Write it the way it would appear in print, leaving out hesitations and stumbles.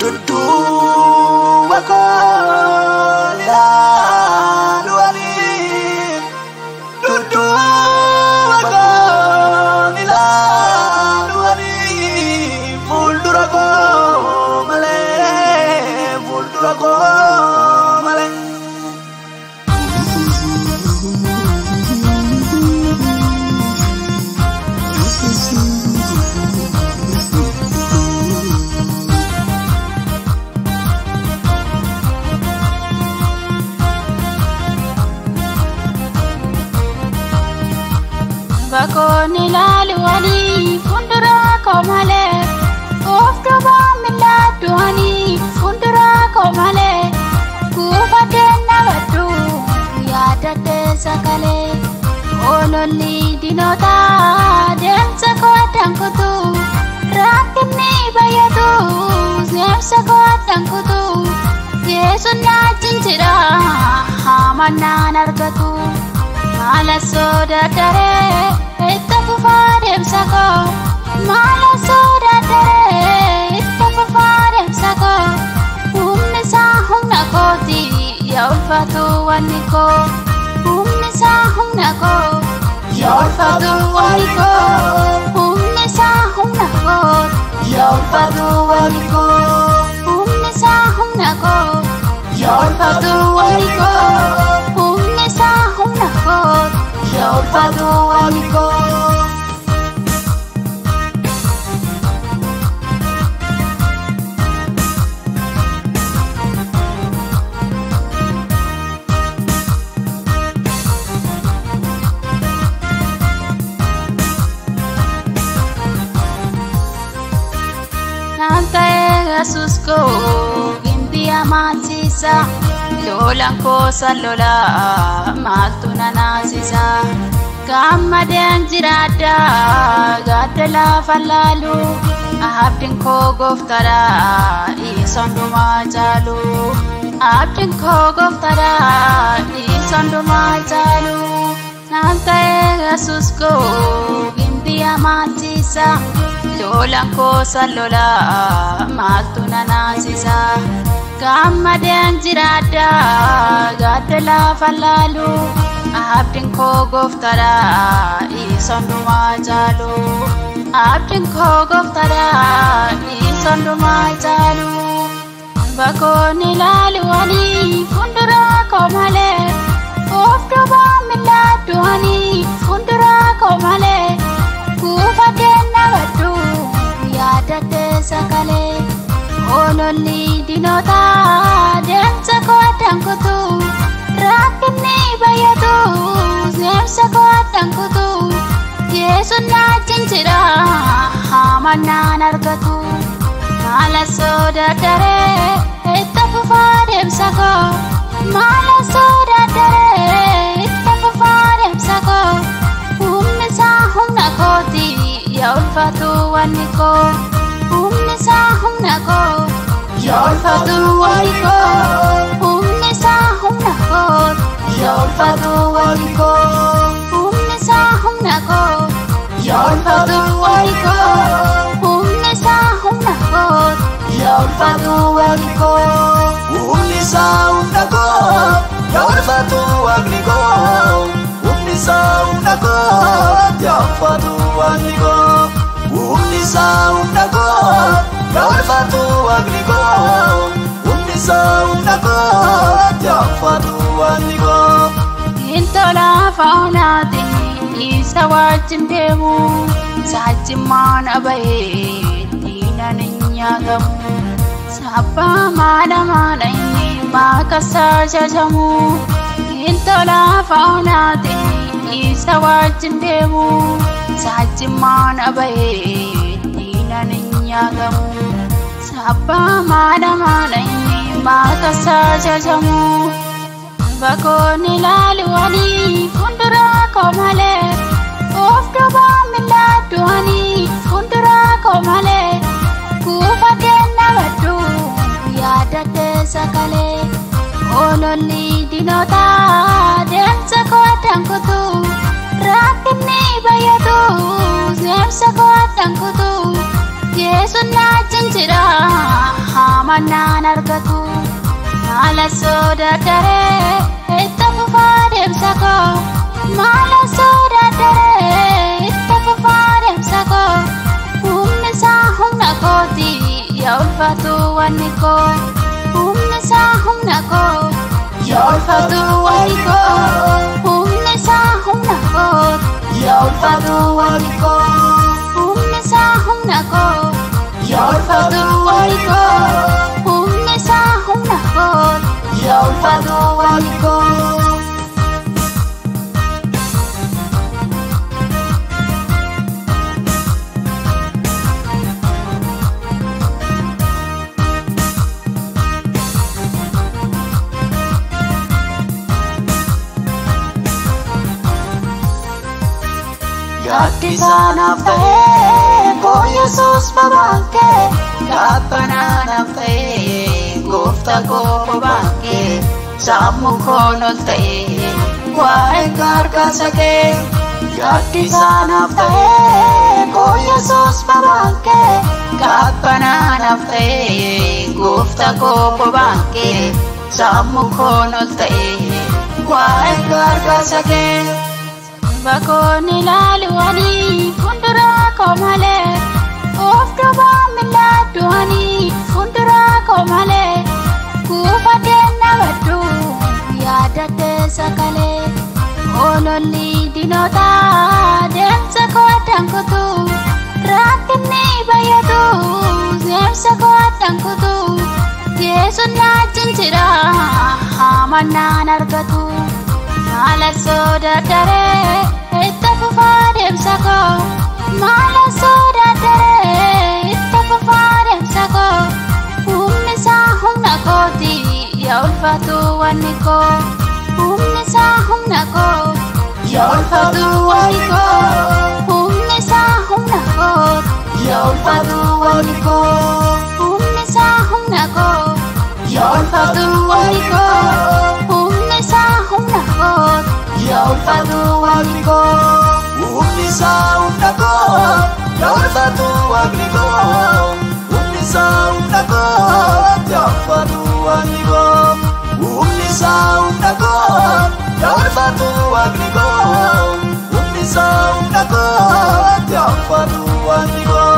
Dudduuba koo ilaalu ani, dudduuba koo ilaalu ani, fuuldura koo malee, fuuldura koo malee. Bakoon ilaalu ani fuuldura koo malee, of duuba mil'adhu ani fuuldura koo malee, kuufadheen dhaabadhu yaadadhee sagalee. Ololli diinota deemsa koo addaan kutu, rakkinni baay'atu deemsa koo addaan kutu, Yesuus na wajjin jira hamannaan argatu. Maala sodaadharee itti fufaa deemsa koo, maala sodaadharee itti fufaa deemsa koo, humni isaa humna kooti yaa ulfaatu wanni koo, humni isaa humna koo yaa ulfaatu wanni koo, humni isaa humna koo yaa ulfaatu wanni koo, humni isaa humna koo yaa ulfaatu wanni koo, humni isaa humna koo yaa ulfaatu wanni koo. Naan ta'e Yesuus koo gimbii amansiisa, lolaan koosa lola maaltu na naasisa. Gammadeen jiraadha gadda lafa laalu, abdiin koo gooftaadha isa hundumaa caalu. Abdiin koo gooftaadha isa hundumaa caalu. Naan ta'e Yesuus koo gimbii amansiisa, lolaan koosa lola maaltu na naasisa. Gammadeen jiraadha gadda lafa laalu, abdiin koo gooftaadha isa hundumaa caalu. Abdiin koo gooftaadha isa hundumaa caalu. Bakoon ilaalu ani fuuldura koo malee, of duuba mil'adhu ani fuuldura koo malee, kuufadheen dhaabadhu yaadadhee sagalee. Ololli diinota deemsa koo addaan kutu, rakkinni baay'atu deemsa koo addaan kutu, Yesuus na wajjin jira hamannaan argatu. Maala sodaadharee itti fufaa deemsa koo, maala sodaadharee itti fufaa deemsa koo, humni isaa humna kooti yaa ulfaatu wanni koo, humni isaa humna koo yaa ulfaatu wanni koo, humni isaa humna koo yaa ulfaatu wanni koo, humni isaa humna koo yaa ulfaatu wanni koo, humni isaa humna koo yaa ulfaatu wanni koo. Humni isaa humna koo yaa ulfaatu waaqni koo, humni isaa humna koo yaa ulfaatu waaqni koo, humni isaa humna koo yaa ulfaatu waaqni koo, humni isaa humna koo yaa ulfaatu waaqni koo. Intola faunaatiin isa wajjin deemu, saachimmaan bahee diinaan hin nyaatamu. Sabbaa maala maala inni maakasaa jajamu. Intola faunaatiin isa wajjin deemu, saachimmaan bahee diinaan hin nyaatamu. Sabbaa maala maala inni maakasaa jajamu. Bakoon ilaalu ani fuuldura koo malee, of duuba mil'adhu ani fuuldura koo malee, kuufadheen dhaabadhu yaadadhee sagalee. Ololli diinota deemsa koo addaan kutu, rakkinni baay'atu deemsa koo addaan kutu, Yesuus na wajjin jira. Haamannaan argatu. Maala sodaaddaree itti fufaa deemsa koo. Maala sodaaddaree itti fufaa deemsa koo. Humni isaa humna kooti yaa ulfaatu wanni koo. Humni isaa humna koo yaa ulfaatu wanni koo. Humni isaa humna koo yaa ulfaatu wanni koo. Humni isaa humna koo yaa ulfaatu wanni koo. Humni isaa humna koo yaa ulfaatu wanni koo. Gaaddisaanaaf ta'ee koo Yesuus babaan kee, Kaappanaanaaf ta'ee gooftaa koo bobaan kee, sammuu koon ol ta'ee waa'ee gargaarsa kee. Gaaddisaanaaf ta'ee koo Yesuus babaan kee, Kaappanaanaaf ta'ee gooftaa koo bobaan kee, sammuu koon ol ta'ee waa'ee gargaarsa kee. Bakoon ilaalu ani fuuldura koo malee, of duubaan mil'adhu ani fuuldura koo malee, kuufadheen dhaabadhu yaadadhee sakalee. Ololli diinotaa deemsa koo addaan kutu, rakkinni baay'atu deemsa koo addaan kutu, Yesuus na wajjin jira haamannaan argatu. Maala sodaaddaree itti fufaa deemsa koo. Maala sodaaddaree itti fufaa deemsa koo. Humni isaa humna kooti yaa ulfaatu wanni koo. Humni isaa humna koo yaa ulfaatu wanni koo. Humni isaa humna koo yaa ulfaatu wanni koo. Humni isaa humna koo yaa ulfaatu wanni koo. Humni isaa humna koo yaa ulfaatu wanni koo. Humni isaa humna koo yaa ulfaatu waaqni koo. Humni isaa humna koo yaa ulfaatu waaqni koo. Humni isaa humna koo yaa ulfaatu waaqni koo. Humni isaa humna koo yaa ulfaatu waaqni koo.